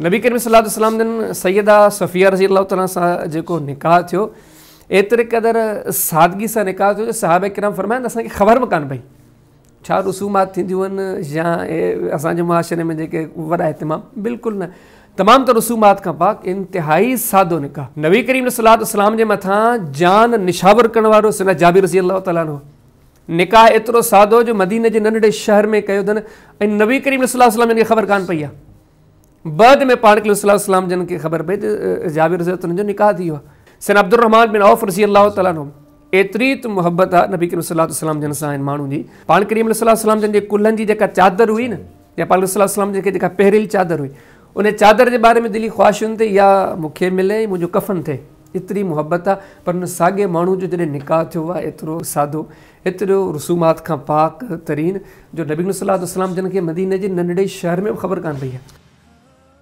نبي ڪريم صلي الله عليه وسلم جن سيده صفيه رضي الله تعالٰي سان جيڪو نڪاح ٿيو، ايتري قدر سادگي سان نڪاح ٿيو جو صحابه ڪرام فرمائن اسان کي خبر به ڪانه پئي. ڇا رسومات ٿينديون آهن يا اسان جي معاشري ۾ جيڪي وڏا اهتمام؟ بلڪل نه، تمام ته رسومات کان پاڪ انتهائي سادو نڪاح. نبي ڪريم صلي الله عليه وسلم جي مٿان جان نشاور ڪرڻ وارو سيدنا جابر رضي الله تعالٰي عنه، نڪاح ايترو سادو جو مديني جي ننڍڙي شهر ۾ ڪيو اٿن ۽ نبي ڪريم صلي الله عليه وسلم جن کي خبر ڪانه پئي آهي. بعد ۾ پاڻ ڪريم صلي الله عليه وسلم جن کي خبر پئي ته جابر رضي الله عنه جو نڪاح ٿي ويو آهي. سيدنا عبدالرحمان بن عوف رضي الله تعالٰي عنه، ايتري ته محبت آهي نبي ڪريم صلي الله عليه وسلم جن سان هن ماڻهو جي، پاڻ ڪريم صلي الله عليه وسلم جن جي ڪلهن جي جيڪا چادر هئي نه، يا پاڻ ڪريم صلي الله عليه وسلم جن کي جيڪا پهريل چادر هئي، ان چادر جي باري ۾ دلي خواهش هئي ته اها مون کي ملي ۽ منهنجو ڪفن ٿئي، ايتري محبت آهي. پر ان ساڳئي ماڻهو جو جڏهن نڪاح ٿيو آهي ايترو سادو، ايترو رسومات کان پاڪ ترين، جو نبي ڪريم صلي الله عليه وسلم جن کي مديني جي ننڍڙي شهر ۾ به خبر ڪانه پئي آهي.